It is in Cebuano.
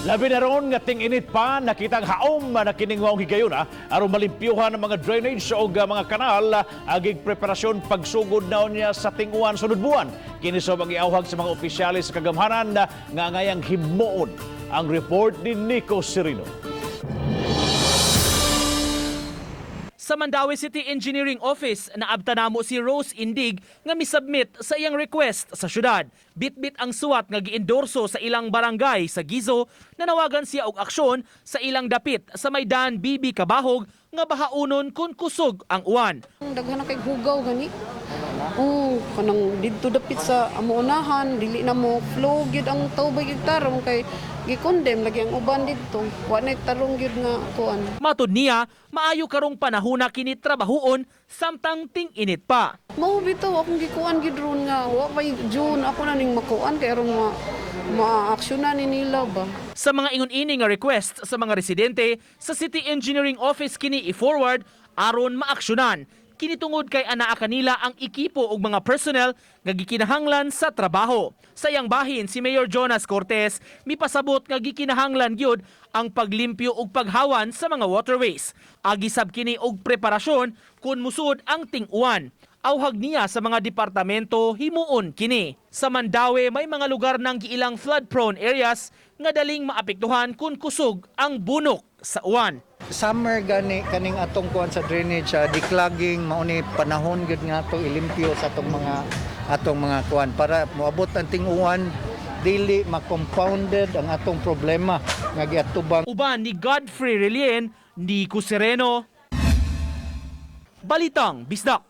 Labi na ron nga ting-init pa, nakitang haom na kining maong higayuna aron malimpyuhan ang mga drainage o mga kanal agig preparasyon pagsugod na niya sa ting-uwan sunod buwan. Kini sa mga iawhag sa mga opisyales sa kagamhanan nga ngayang himuon. Ang report ni Nico Serino. Sa Mandaue City Engineering Office, naabta namo si Rose Indig nga misubmit sa iyang request sa syudad. Bitbit ang suwat nga giendorso sa ilang barangay sa Gizo, nanawagan siya og aksyon sa ilang dapit sa Maydan BB Kabahog nga bahaunon kun kusog ang uwan. Daghan na kay hugaw gani. Oo, kanang didto dapit sa amuunahan, dili na mo flow gyud ang tubig ug tarong kay gikondem lagi ang uban didto. Wa na tarong gyud nga kuan. Matud niya, maayo karong panahona kini trabahuon samtang ting-init pa. Mao bitaw akong gikuan gyud ron nga wa pay June ako na ning makuan kay aron ma ma-aksyonan ni nila ba. Sa mga ingon-ini nga request sa mga residente, sa City Engineering Office kini i-forward aron maaksyonan. Kini tungod kay anaa kanila ang ekipo ug mga personnel nga gikinahanglan sa trabaho. Sa iyang bahin, si Mayor Jonas Cortez mipasabot nga gikinahanglan gyud ang paglimpyo ug paghawan sa mga waterways. Agi sab kini og preparasyon kun musud ang ting-uwan. Awhag niya sa mga departamento himuon kini. Sa Mandaue, may mga lugar ng giilang flood-prone areas nga daling maapektuhan kung kusog ang bunok sa uwan. Summer gani kaning atong kuan sa drainage, declogging, mao ni panahon gyud nga ato ilimpyo sa atong mga kuan para moabot ang ting-uwan, dili ma-compounded ang atong problema nga giatubang. Uban ni Godfrey Relien, Nico Sereno. Balitang Bisdak.